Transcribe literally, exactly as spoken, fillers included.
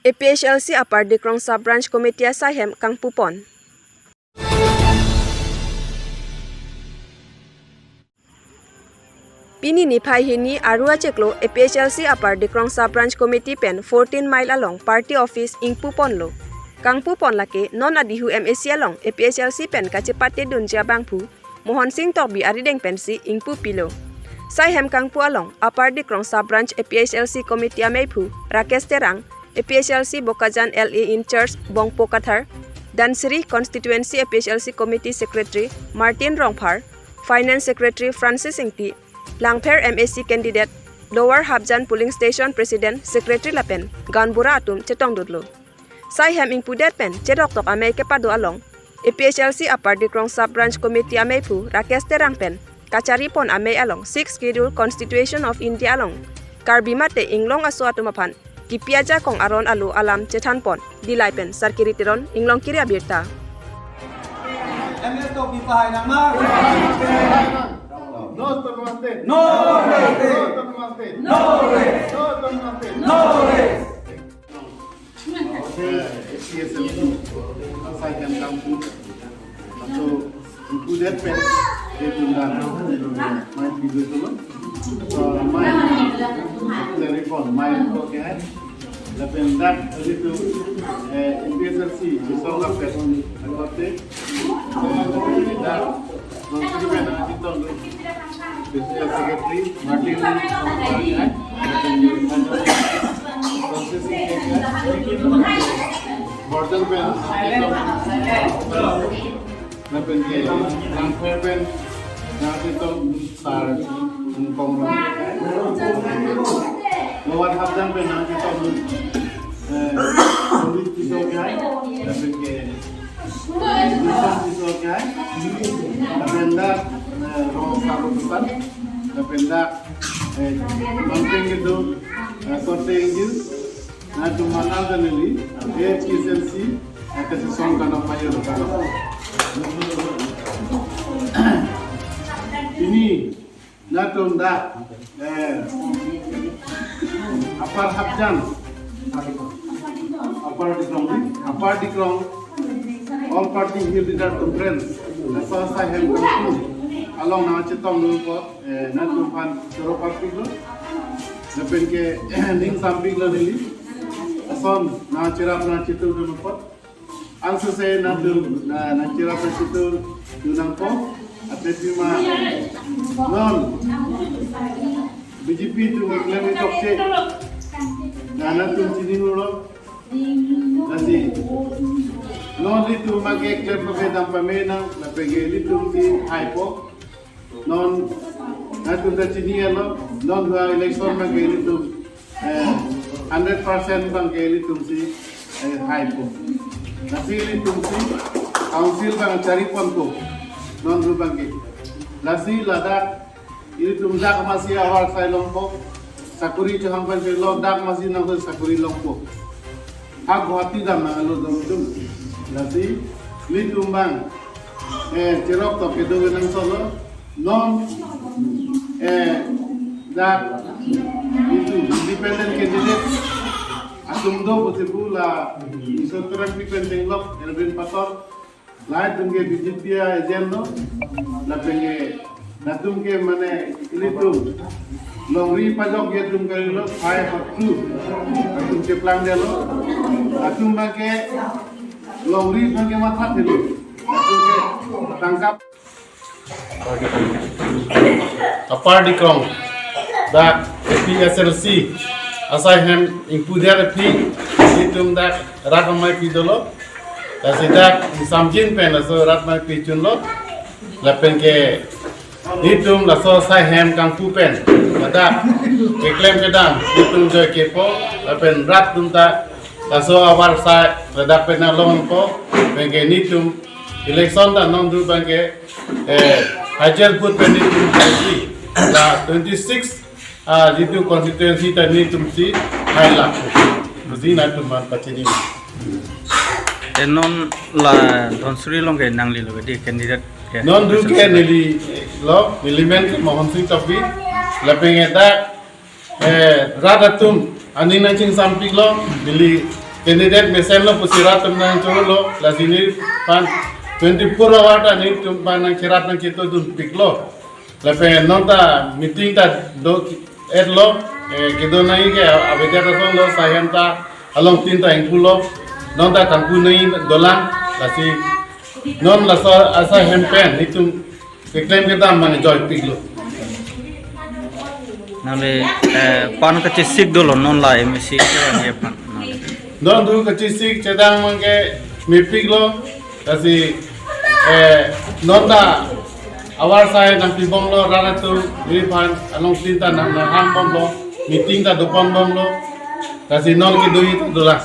A P H L C Upper Dikrong Sub Branch Committee asai hem kangpupon. Pini niphai hini Aru achiklo A P H L C Upper Dikrong Sub Branch Committee pen fourteen mile along party office ingpuponlo. Kangpupon lake non adihu M A C along A P H L C pen kachepate dunji abangphu Mohon Sing Tokbi arideng pensi ingpupilo. Sai hem kangpu along Upper Dikrong Sub Branch A P H L C Committee ameiphu Rakesh Terang, A P H L C Bokajan L A in charge Bongpo Kathar, Dhansiri Constituency A P H L C Committee Secretary Martin Rongphar, Finance Secretary Francis Ingti, Langpher M A C candidate, Lower Hapjan Polling Station President, Secretary lapen gaonbura atum chetongdutlo. Sai hem ingpudet pen chedoktok amei kepado along A P H L C Upper Dikrong Sub Branch Committee ameiphu Rakesh Terang pen kacharipon amei along Sixth Schedule Constitution of India along Karbi mate inglong aso atum aphan kipi ajakong aron alo alam chethanpon. Dillai pen Sarkiri Teron, Inglongkiri Abirta. M S Tokbi pahai nangma. No to no state. No rest. No to no state. No rest. No to no state. No rest. Eh, A P H L C asai hem kangpu. So, included pen, dia tunda, main video tu lo. So, main, dari phone, main ko ke hai. Lapen dak, itu, eh, A P H L C, isong lapen, lakote, eh, dak, Lapen dak, Secretary Martin, Borjan pen, lapen ke, Langpher pen, nangketong sar, kongron. Lower Hapjan pen, nangketong, eh, Sundit Tisso ke, lapen ke, Wilson Tisso ke, lapen dak, eh, Rong Sabo Tukan, lapen dak, eh, Mangpeng Kedo, eh, Korte Inggil, nangtum manal dan neli, eh, P S L C, eh, kesisong kanam payo kanam. Ini, nangtum dak, eh, Upper Hapjan, Upper Dikrong, Upper Dikrong, All Party Hill Leader Conference, laso asai hem kangpu along nangchetongdun apot, eh, nangtum aphan choro parpiklo, lapen ke ning sampiklo neli, ason nangcherap nangchetongdun apot. Anso se nangtum, na, nangcherap nangchetongdun nangpo, athe pima non B J P atum keklem tokche, na nangtum chinilo, lasi non ilitum abangke klem pame dam pame nang, lapen ke ilitum si haipo. Non, nangtum ta chinilo, non dua election abangke ilitum, eh, hundred percent abangke ilitum si, eh, haipo. Lasi ilitum si council abang chariponpo, non ru abangke. Lasi ladak, ilitum dak masi avarsai longpo, sakori chehang pen si lo dak masi nang sakori longpo. Ha Guwahati dam nanglo dam tum. Lasi, ilitum abang, eh, cheroktok kedo nang solo, non, eh, dak, itu, independent candidate, atum do, pusi pu la, iso terang pi penting lok, Elvin Pator, lahai atum ke B J P agent lo, lapen ke, latum ke mane, ilitum, longri pajok ye atum kalilo, phai hot tu, atum ke plang dia lo, atum abangke, longri abangke matha thelo, atum ke tangkap. Upper Dikrong, dak A P H L C asai hem ingpudet aphi, ilitum dak rat amei pidolo, lasi dak samjin pen laso rat amei pichunlo, lapen ke ilitum laso asai hem kangpu pen, ladak keklem kedam, ilitum joi kepo, lapen rat atum ta laso avarsai ladak pen nang longpo, lapen ke ilitum election ta non ru abangke, eh, hajel put pen ilitum si, la twenty-six, ah, jitu constituency ta ilitum si, hai lak. Pusi nangtum aphan pachini. Eh, non la Dhansiri along ke nanglilo ke di candidate ke? Non ru ke nelilo, neli men ke Mohon Sing Tokbi, lapen ke dak, eh, rat atum, aning nangchingsampiklo, neli Candidate mesenlo pusi rat atum nangchorolo, lasi nephan twenty-four hour ta netum aphan nangcherap nangchetongdun piklo. Lapen non ta meeting ta do-etlo, eh, kedo nangji ke avedet asonlo, sahem ta alongtin ta ingpulo, non ta kangpu nangji dolang, lasi non laso asahem pen netum keklem kedam mane joipiklo. Nangle, eh, pan kachesik dolo non la M A C ke aphan. Nangle. Non do kachesik chedang abangke mepiklo, lasi, eh, non ta avarsai nangpibomlo, rat atum nephan alongtin ta nang nanghambomlo, meeting ta doponbomlo, lasi non kedoji ta dolang.